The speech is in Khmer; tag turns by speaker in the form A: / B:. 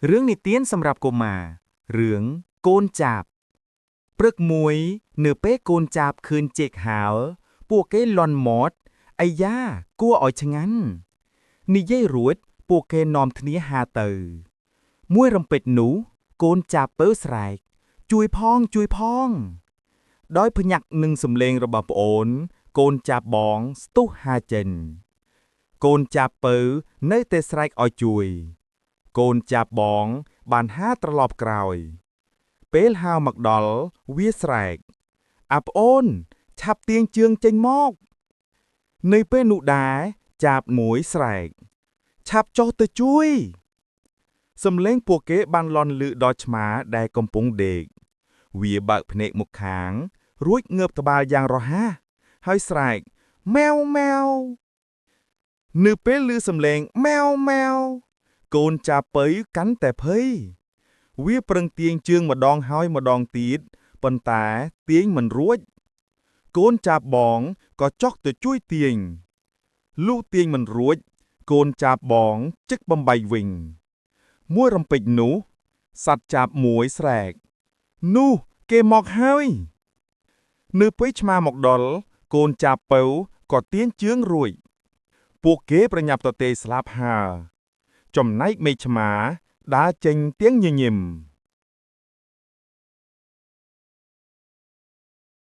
A: រឿងនិទានសម្រាប់កុមាររឿងកូនចាបព្រឹកមួយនៅពេលកូនចាបឃើញចេកហាល ពួកគេលន់មាត់អាយ៉ាគួរឲ្យឆ្ងាញ់និយាយរួចពួកគេនាំគ្នាហាទៅ មួយរំពេចនោះកូនចាបពៅស្រែក ជួយផងជួយផង ដោយភ្ញាក់នឹងសំឡេងរបស់ប្អូន កូនចាបបងស្ទុះហាចេញ កូនចាបពៅនៅតែស្រែកឲ្យជួយ កូនចាបបងបានហាត្រឡប់ក្រោយ ពេលហាមកដល់វាស្រែកអាប្អូន ឆាប់ទាញជើងចេញមក នៅពេលនោះដែរចាបមួយស្រែក ឆាប់ចុះទៅជួយ សំឡេងពួកគេបានលន់លឺដល់ឆ្មាដែលកំពុងដេក វាបើកភ្នែកមកខាង រួចងើបក្បាលយ៉ាងរហ័សហើយស្រែកម៉ែវម៉ែវនៅពេលឮសំឡេងម៉ែវម៉ែវកូនចាបពៅកាន់តែភ័យវាប្រឹងទាញជើងម្ដងហើយម្ដងទៀតប៉ុន្តែទាញមិនរួច កូនចាបបងក៏ចុះទៅជួយទាញលុះទាញមិនរួច កូនចាបបងចឹកបំបីវិញ មួយរំពេចនោះសត្វចាបមួយស្រែក នោះគេមកហើយ នៅពេលឆ្មាមកដល់កូនចាបពៅក៏ទាញជើងរួច ពួកគេប្រញាប់ទទេស្លាប់ហើរចំណែកមេឆ្មាដើរចេញទាំងញញឹម។